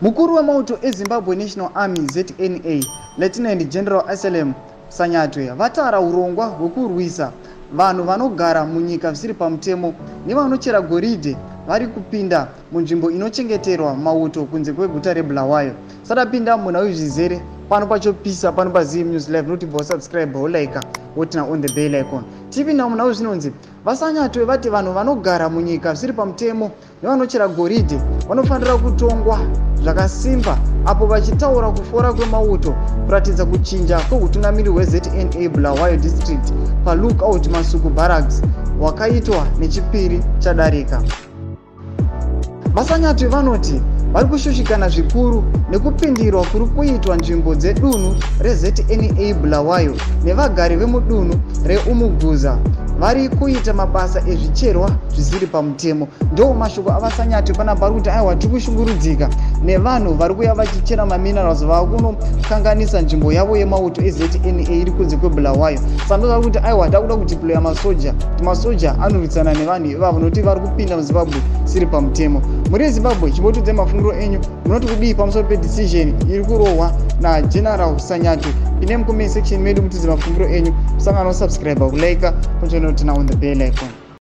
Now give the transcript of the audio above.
Mukuru wemauto eZimbabwe National Army, ZNA, Lieutenant General Anselem Sanyatwe vatara urongwa hwekurwisa vanhu vanogara munyika zvisiri pamutemo nevanochera goridhe vari kupinda munzvimbo inochengeterwa mauto kunze kweguta reBulawayo. Satapinda munhau zvizere pano pachopisa pano paZim News Live, notibva wasubscribe, wolike, woturn on the bell icon. Tipinda munhau, zvinonzi VaSanyatwe vati vanhu vanogara munyika zvisiri pamutemo nevanochera goridhe vanofanira kutongwa zvakasimba apo vachitaura kufora kwemauto kuratidza kuchinja kweutungamiri hweZNA Bulawayo District paLookout Masuku Barracks hwakaitwa neChipiri chadarika. VaSanyatwe vanoti vari kushushikana zvikuru nekupindirwa kuri kuitwa nzvimbo dzedunhu reZNA Bulawayo nevagari vemudunhu reUmuguza vari kuita mabasa ezvicherwa zvisiri pamutemo. Ndo mashoko aVaSanyatwe panapa vari kuti aiwa, tiri kushungurudzika nevanhu vari kuuya vachichera maminerals, vakunokanganisa nzvimbo yavo yemauto eZNA iri kunze kweBulawayo. Saka ndo kuti aiwa, takuda kudeploya masoja, kuti masoja anorwisana nevanhu ivavo nokuti vari kupinda muZimbabwe siri pamutemo. Muri yeZimbabwe, chimbotiudzai mafungiro enyu, munoti kudii pamusoro pedecision iri kurohwa naGeneral Sanyatwe? Ine mucomment section medu mutiudze mafungiro enyu. Musangano subscribe, kulike, kuturn on the bell icon.